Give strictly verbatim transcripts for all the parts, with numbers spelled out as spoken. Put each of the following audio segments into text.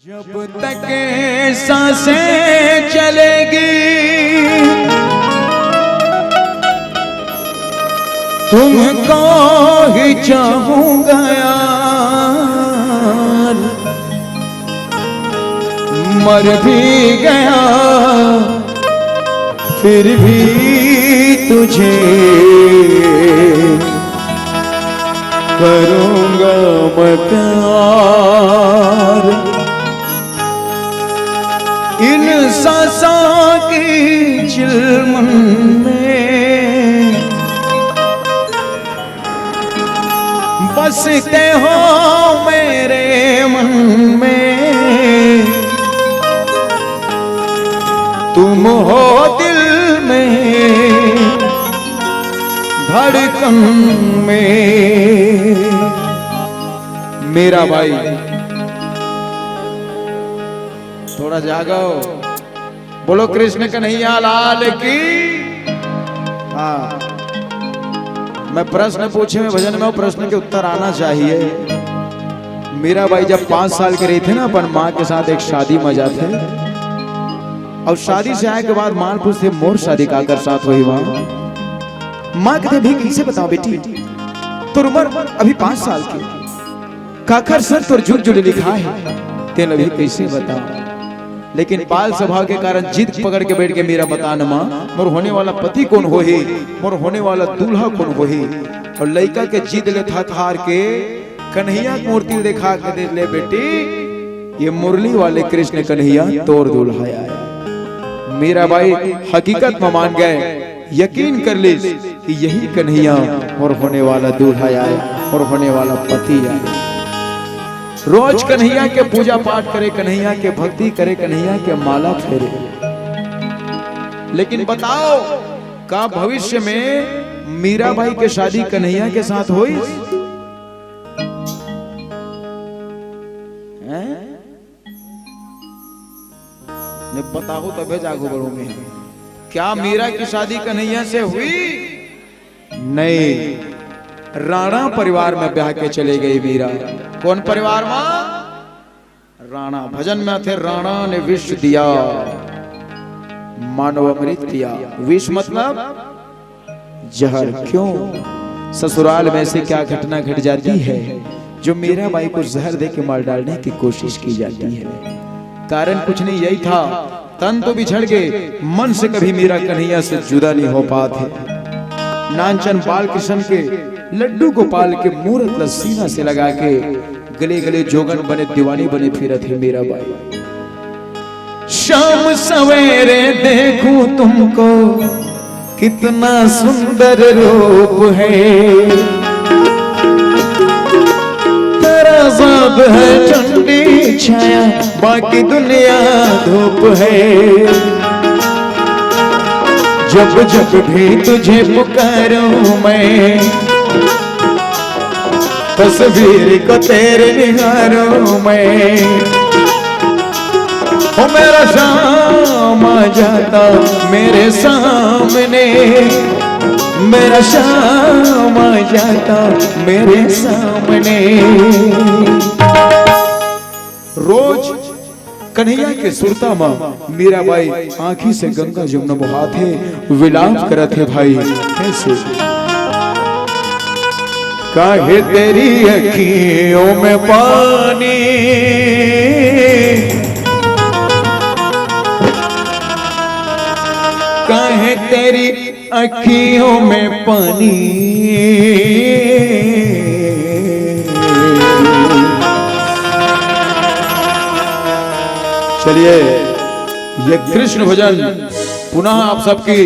जब तक सांसें चलेगी, तुमको ही चाहूंगा यार। मर भी गया, फिर भी तुझे करूंगा मैं प्यार। इन सांसों की चिलमन में बसते हो मेरे मन में, तुम हो दिल में, धड़कन में। मीरा बाई, थोड़ा जागो। बोलो कृष्ण कन्हैया लाल की। हाँ, मैं प्रश्न पूछे में भजन में, प्रश्न के उत्तर आना चाहिए। मीरा बाई जब पाँच साल के रहिथे ना, अपन माँ के साथ एक शादी में जाथे, अउ शादी से आए के बाद माँ पूछथे, "मोर शादी काकर साथ होही माँ?" माँ कथे, "अभी कइसे बताओं बेटी, तोर उमर अभी पाँच साल के, काकर संग तोर जुग जुग लिखा हे, तेला अभी कइसे बताओं?" लेकिन बाल स्वभाव के कारण जिद पकड़ के बइठ गे मीरा, "बता न माँ, मोर होने वाला पति कोन होही, मोर होने वाला दूल्हा कोन होही?" अउ लइका के जिद ले थक हार के कन्हैया के मूर्ति ल देखा के दे, "ले बेटी, ये मुरली वाले कृष्ण कन्हैया तोर दूल्हा आय।" मीरा बाई हकीकत में मान गे, यकीन कर लिस कि यही कन्हैया मोर होने वाला दूल्हा आय, मोर होने वाला पति आय। रोज कन्हैया के पूजा पाठ करे, कन्हैया के भक्ति करे, कन्हैया के माला फेरे। लेकिन बताओ, का भविष्य में मीरा बाई के शादी कन्हैया के साथ होइस? हैं? नहीं बताओ तभे जागो बड़ो में। क्या मीरा की शादी कन्हैया से हुई? नहीं, राणा परिवार में ब्याह के चले गई मीरा। कौन परिवार में? राणा। भजन में आथे, "राणा ने विष दिया, मानव अमृत पिया।" विष मतलब जहर। क्यों? ससुराल में ऐसी क्या घटना घट जाती है जो मीरा बाई को जहर दे के मार डालने की कोशिश की जाती है? कारण कुछ नहीं, यही था, तन तो बिछड़ गए, मन से कभी मीरा कन्हैया से जुदा नहीं हो पात हे। नानचन बाल कृष्ण के, लड्डू गोपाल के मूरत ल सीना से लगा के गले गले जोगन बने दीवानी बने फिरत हे मीरा बाई। शाम सवेरे देखूं तुमको, कितना सुंदर रूप है। तेरा जादू है ठंडी छाया, बाकी दुनिया धूप है। जब जब भी तुझे पुकारूं मैं, तस्वीर को तेरे निहारूं मैं। ओ मेरा श्याम आ जाता मेरे सामने, मेरा श्याम आ जाता मेरे सामने। रोज कन्हैया के सुरता म मीराबाई आँखी से गंगा जमुना बोहात हे, विलाप करत हे भाई। कैसे? काहे तेरी अखियों में पानी, काहे तेरी अखियों में पानी। चलिए, ये कृष्ण भजन पुनः आप सबकी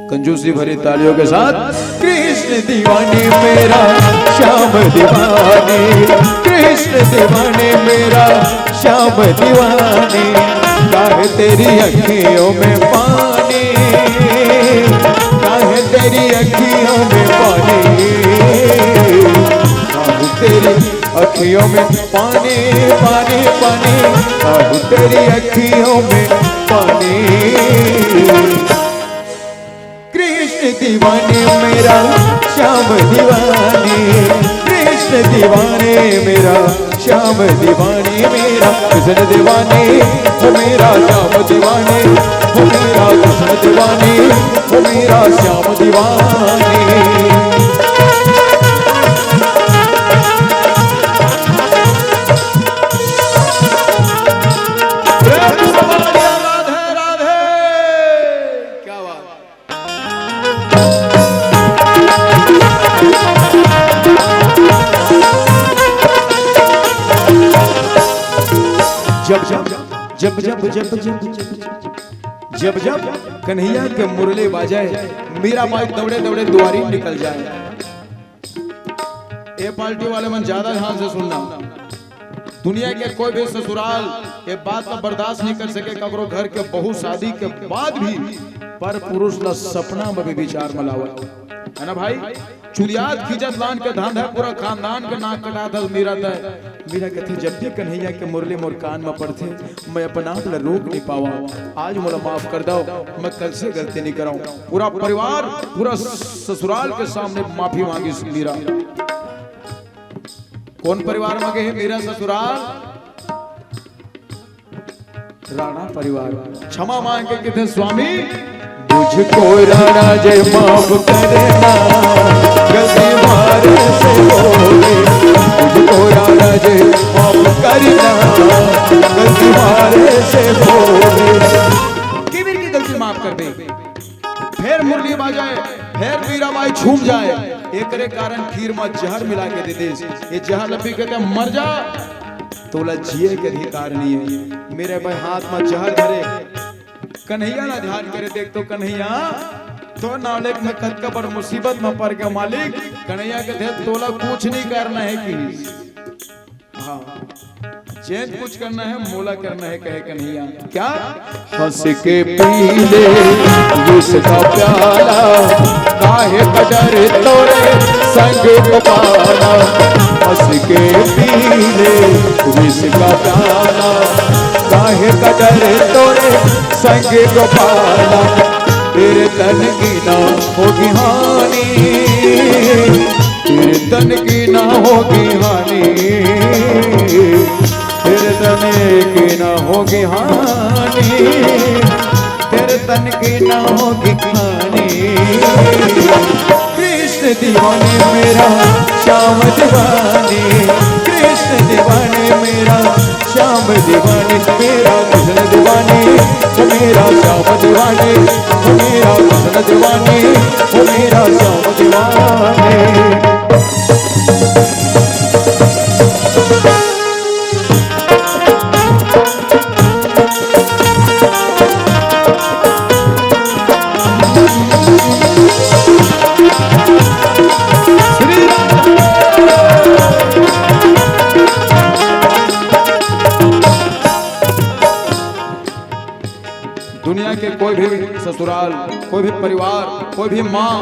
कंजूसी भरी तालियों के साथ। कृष्ण दीवानी मेरा, श्याम दीवानी, कृष्ण दीवानी मेरा, श्याम दीवानी। काहे तेरी अखियों में पानी, काहे तेरी अखियों में पानी, काहे तेरी अखियों में पानी, पानी, पानी, काहे तेरी अखियों में पानी। कृष्ण दीवानी मेरा, श्याम दीवानी, कृष्ण दीवाने मेरा, श्याम दीवाने मेरा, कृष्ण दीवाने हो मेरा, श्याम दीवाने हो मेरा, कृष्ण दीवाने हो मेरा, श्याम दीवाने। प्रेम से बोलिए राधे राधे। क्या बात। जब जब जब जब जब जब जब जब जब कन्हैया के मुरली बाजे, मीराबाई दौड़े दौड़े दुआरी निकल जाए। ए पार्टी वाले मन ज्यादा ध्यान से सुनना। दुनिया के कोई भी ससुराल ये बात ला बर्दाश्त नहीं कर सके, ककरो घर के बहू शादी के बाद भी पर पुरुष ला सपना में भी विचार में लावत, है ना भाई? चुलियात खींचत लान के धांधा पूरा खानदान के नाक कटात हस मीरा तय। मीरा कथे, "जब भी कन्हैया के मुरली मोर कान में पड़थे, मैं अपन आप ला रोक नहीं पावा। आज मोला माफ कर दो, मैं कल से गलती नहीं कराऊं।" पूरा परिवार, पूरा ससुराल के सामने माफी मांगिस मीरा। कौन परिवार में गए हे मीरा ससुराल? राणा परिवार। क्षमा मांग के कथे, "स्वामी, मुझको राणा जी माफ करना, गलती मारे से हो गई। मुझको राणा जी माफ करना, गलती मारे से हो गई।" किबिर की गलती माफ कर दे। फेर मुरली बाजे, फेर मीराबाई झूम जाए, एकरे कारण खीर में जहर मिला के दे देस। ये जहर ला पी के मर जा, तोला जिए के अधिकार नहीं है। मीराबाई हाथ में जहर धरे, कन्हैया ला ध्यान करे, देख तो कन्हैया, तो नाले में कतका बड़ मुसीबत में पड़ गया मालिक। कन्हैया कथे, "तोला कुछ नहीं करना है कि।" हाँ, जेन कुछ करना है, मोला करना है, कहे कन्हैया। क्या? हंस के पी ले विष का प्याला, काहे का डर तोरे संग गोपाला। हंस के पी ले विष का प्याला, काहे का डर तोरे संग गोपाला। तेरे तन की ना होगी हानि, तेरे तन की ना होगी हानि, तेरे तन की ना होगी हानि, तेरे तन की ना होगी हानि। कृष्ण दीवाने मेरा, श्याम दीवाने, कृष्ण दीवाने मेरा, श्याम दीवाने मेरा, कृष्ण दीवाने वो मेरा, श्याम दीवाने वो मेरा, कृष्ण दीवाने वो मेरा, श्याम दीवाने। दुनिया के कोई भी ससुराल, कोई भी परिवार, कोई भी माँ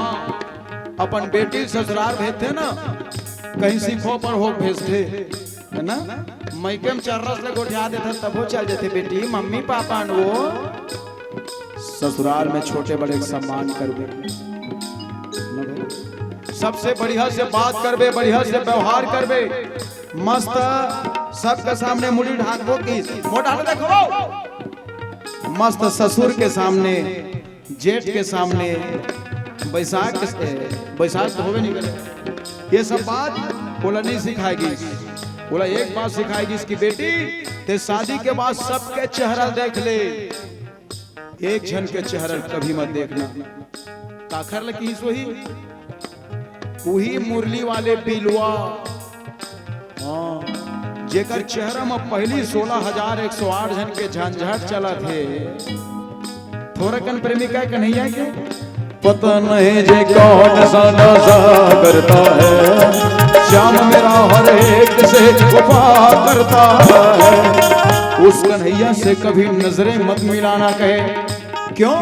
अपन बेटी ससुराल भेजथे ना, कहीं सीखो पढ़ो भेजथे, है ना? मइके में चर्रस ले गोठिया देथे, तभो चल जाथे बेटी, मम्मी पापा न वो। ससुराल में छोटे बड़े के सम्मान करबे, सबसे बढ़िया से बात करबे, बढ़िया से व्यवहार करबे, मस्त सबके सामने मुड़ी ढांकबो कि मोटा देखो, मस्त ससुर के सामने, जेठ के सामने, बैसाख के, बैसाख तो होबे नहीं करे। ये सब बात ओला नहीं सिखाएगी। ओला एक बात सिखाएगी इसकी बेटी, ते शादी के बाद सबके चेहरा देख ले, एक झन के चेहरा कभी मत देखना। काखर लगी सोही, उही मुरली वाले पिलुआ। हाँ, जेकर चेहरा म पहली सोलह हजार एक सौ आठ झन के झंझट चलत हे। थोरकन प्रेमिका कन्हैया के पता नहीं जे कौन सा नशा करता है, श्याम मेरा हर एक से वफा करता है। उस कन्हैया से कभी नजरें मत मिलाना कहे, क्यों?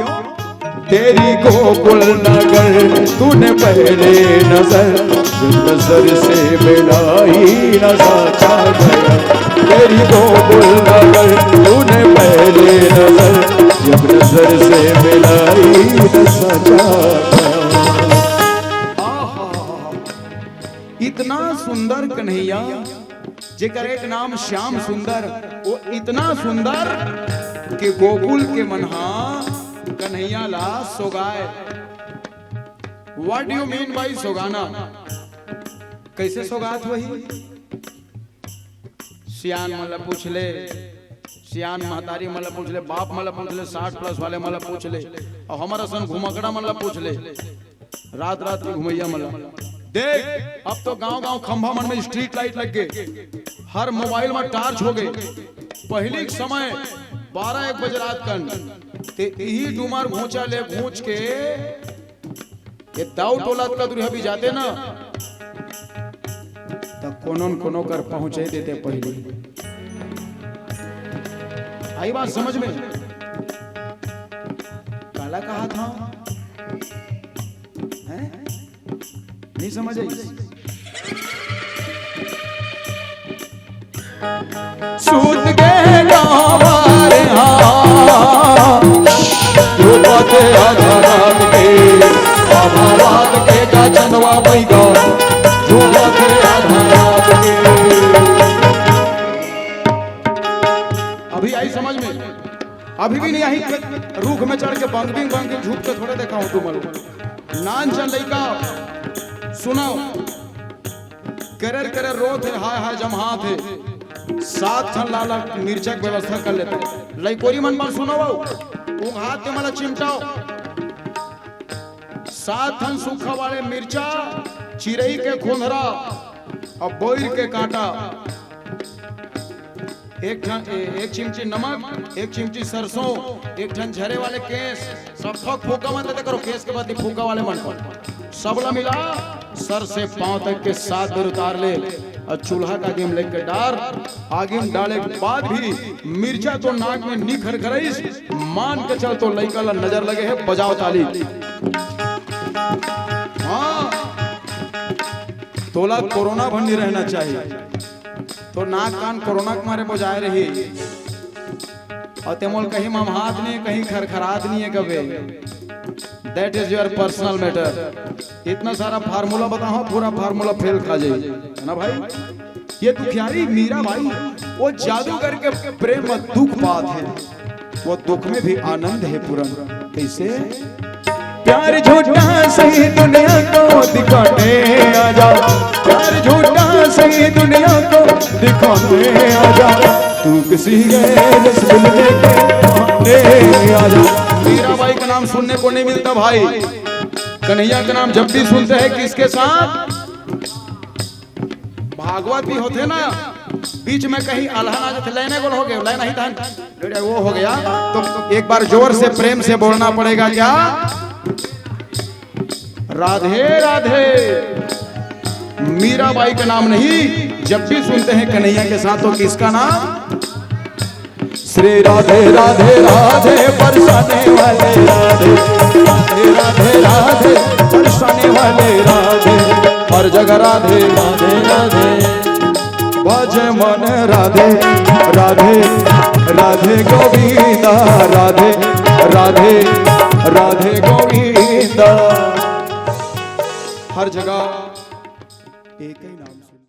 तेरी गोकुल नगर तूने पहले नजर, जब नजर से मिलाई नशा छा गया। तेरी गोकुल नगर तूने पहले नजर, जब नजर से मिलाई नशा छा गया। इतना सुंदर कन्हैया, जेकर एक नाम श्याम सुंदर, वो इतना सुंदर कि गोकुल के मन हा कन्हैया ला सोगाए। What do you mean by सोगाना? कैसे सोगात होही? सियान मन ला पूछ ले, सियान महतारी मन ला पूछ ले, बाप मन ला पूछ ले, साठ प्लस वाले मन ला पूछ ले, अउ हमर असन घुमकड़ा मन ला पूछ ले, रात रात के घुमैया मन ला। देख, अब तो गांव गांव खंभा मन में स्ट्रीट लाइट लग गे, हर मोबाइल में टार्च हो गे। पहिली के समय बारह एक बजे रात कन ते इही डूमर घोंचा ले घोंच के ये दाऊ टोला कदुरिहा भी जाते ना, त कोनो न कोनो कर पहुंचे देते पहिली। आई बात समझ में? काला कहा था, हैं? नहीं समझ आई? सूत के गाँव वाले हाँ, धूपत आधा रात के, आधा रात के जा चंदवा बैगा, धूपत आधा रात के। अभी आई समझ में? अभी भी नहीं आई? रूख में चढ़ के बंगबिंग बंगबिंग झूठ के थोड़े देखा हूँ तुम लोग। नान चल लइका, सुनो। करेर करेर रोत हे, हाय हाय जमहात हे। सात ठन लाल मिर्चा के व्यवस्था कर लेते। लइकोरी मन बर सुनो बाबू, उघात ते मला चिमटाओ। सात ठन सूखा वाले मिर्चा, चिरई के खोंधरा अउ बोइर के कांटा, एक ठन, ए-, एक चिमची नमक, एक चिमची सरसों, एक ठन झरे वाले केस, सब थोक फूका मत लेते करो, केस के बदली फूका वाले मन पर। सबला मिला, सर से पांव तक के सात बेर उतार ले अउ चूल्हा के आगी में लेके डार। आगी में डाले के बाद भी मिर्चा तो नाक में नी खरखराइस, मान के चल तो लइका ला नजर लगे हे, बजाओ ताली। हाँ, तोला कोरोना भर नी रहना चाहिए। तो नाक कान कोरोना के मारे बोजाए रही, अउ ते मोल कहीं ममहात नहीं, कहीं खरखरात नहीं है कबे। That is your personal matter। इतना सारा फार्मूला बताओ, पूरा फार्मूला फेल खा जाए, है ना भाई? ये दुखियारी मीरा बाई, वो जादूगर के प्रेम में दुख पात हे, वो दुख में भी आनंद हे पूरन। कैसे? प्यार झूठा सही दुनिया को दिखाने आजा, प्यार झूठा सही दुनिया को दिखाने आजा, तू किसी गैर से मिलने के बहाने आजा। मीरा बाई का नाम सुनने को नहीं मिलता भाई। कन्हैया का नाम जब भी सुनते हैं किसके साथ? भागवत भी होते ना, बीच में कहीं अल्हन आ जाते, लाइन गोल हो गए, लाइन ही धन, वो हो गया। तो एक बार जोर से प्रेम से बोलना पड़ेगा क्या? राधे राधे। मीराबाई का नाम नहीं, जब भी सुनते हैं कन्हैया के साथ, तो किसका नाम? श्री राधे राधे राधे, बरसाने वाले राधे, राधे राधे राधे, बरसाने वाले राधे, हर जगह राधे राधे राधे। बाजे मन राधे राधे, राधे गोविंदा, राधे राधे, राधे गोविंदा। हर जगह एक ही नाम।